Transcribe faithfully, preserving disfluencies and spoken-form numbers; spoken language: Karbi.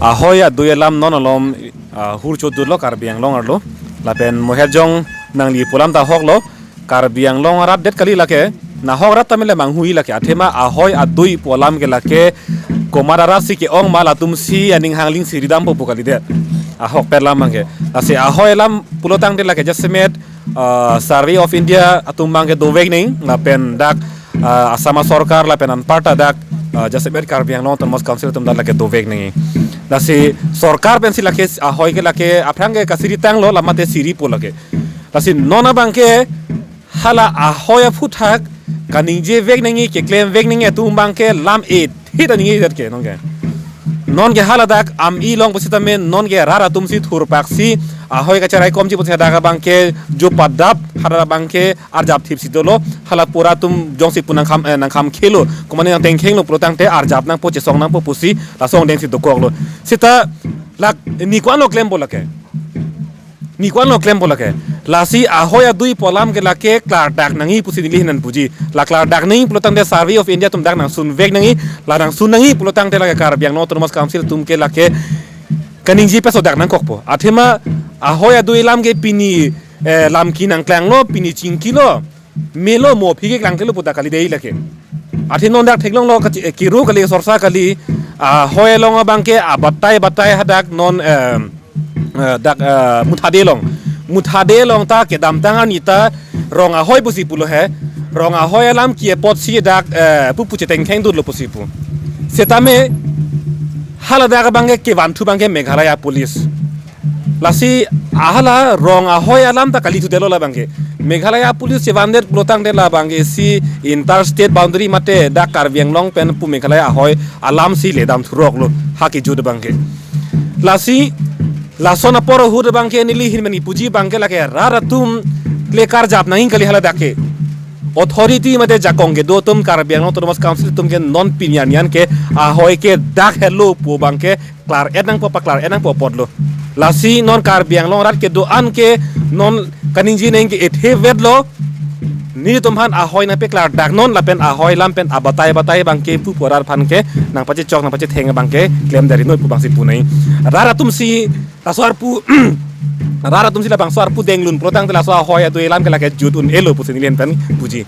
Ahoi adui alam non alom, ah, hur chodut lo Karbi Anglong arlo. Lapen moher jong nangli pu alam ta ahok lo. Karbi Anglong arat det kali lake. Nahok rat ta mele manghui lake. Athema ahoi adui pu alam ke lake komat arat si ke-ong ma latum si aning hangling si ridampo pu kalidet. Ahokpet alam abangke. Lasi ahoi alam pulo tangte lake jasemet, ah, Survey of India atum abangke dovek nangji lapen dak, ah, Assam sorkar lapen anparta dak, ah, jasemet Karbi Anglong Autonomous Council atum dak lake dovek nangji. Lasi sorkar pensi lake ahoi ke lake aphrang ke kasiri tanglo, lamate siripo lake. Lasi non abangke hala ahoi aphuthak kaningje vek nangji, keklem vek nangji atum abangke lam-e thit aningje det ke non ke. Non ke hala dak am-i long pusitame non ke rat atum si thurpak si ahoi kacherai komji pusi dak abangke jo padap, hala abangke arjap thip si dolo. Hala pura atum jongsi pu nangkham, eh, nangkham khelo, komane nangtengkheng lo pulo tangte arjap nangpo, chesong nangpo pusi laso angdeng si dokoklo. Seta lake ni ko-an lo klempo lake. Ni ko-an lo klempo lake. Lasi ahoi adui pu alam ke lake klardak nangji pusi neli ahin nangpuji. La klardak nangji pulo tangte Survey of India atum dak nangsun vek nangji, la nangsun nangji pulo tangte lake Karbi Anglong Autonomous Council atum ke lake kaningje pesodak nangkokpo. Athema ahoi adui alam ke pini, eh, lam ki nangklanglo, pini chingkilo, melo mo aphi ke klangklelo pu ta kalidei lake. Athe non dak theklonglo kachi-, eh, kiru kali, sorsa kali, ahoi along abangke abatai batai hadak non, eh, eh, dak, eh, Muthade along. Muthade along ta kedamtang arni ta rong ahoi pusi pulo he. Rong ahoi alam ki apot si dak, eh, pupu chetengkheng dutlo pusi pu. Setame hala dak abangke kevanthu abangke Meghalaya Police. Lasi ahala rong ahoi alam ta kalithudetlo labangke. Meghalaya Police chevandet pulo tangte labangke si interstate boundary mate dak Karbi Anglong pen pu Meghalaya ahoi alam si ledam thuroklo ha kejut abangke. Lasi lason apor ahut abangke neli ahin mani puji abangke lake rat atum le karjap nangji kali hala dak ke. Authority mate jakong kedo atum, Karbi Anglong Autonomous Council atum ke non pini arni an ke ahoi ke dak helo pu abangke klar-et nangpo, paklar-et nangpo apotlo. Lasi non Karbi Anglong arat kedo-an ke non kaningje nangji ke ethe vetlo. Nelitum aphan ahoi nangpeklardak non lapen ahoi alam pen abatai batai abangke pupu arat aphan ke nangpachechok nangpachetheng abangke klemdari noi pu abangsi pu nangji. Rat atum si laso arpu, rat atum si labangso arpu denglun pulo tangte laso ahoi adui alam ke lake jut un-elo pusi neli ahin pen puji.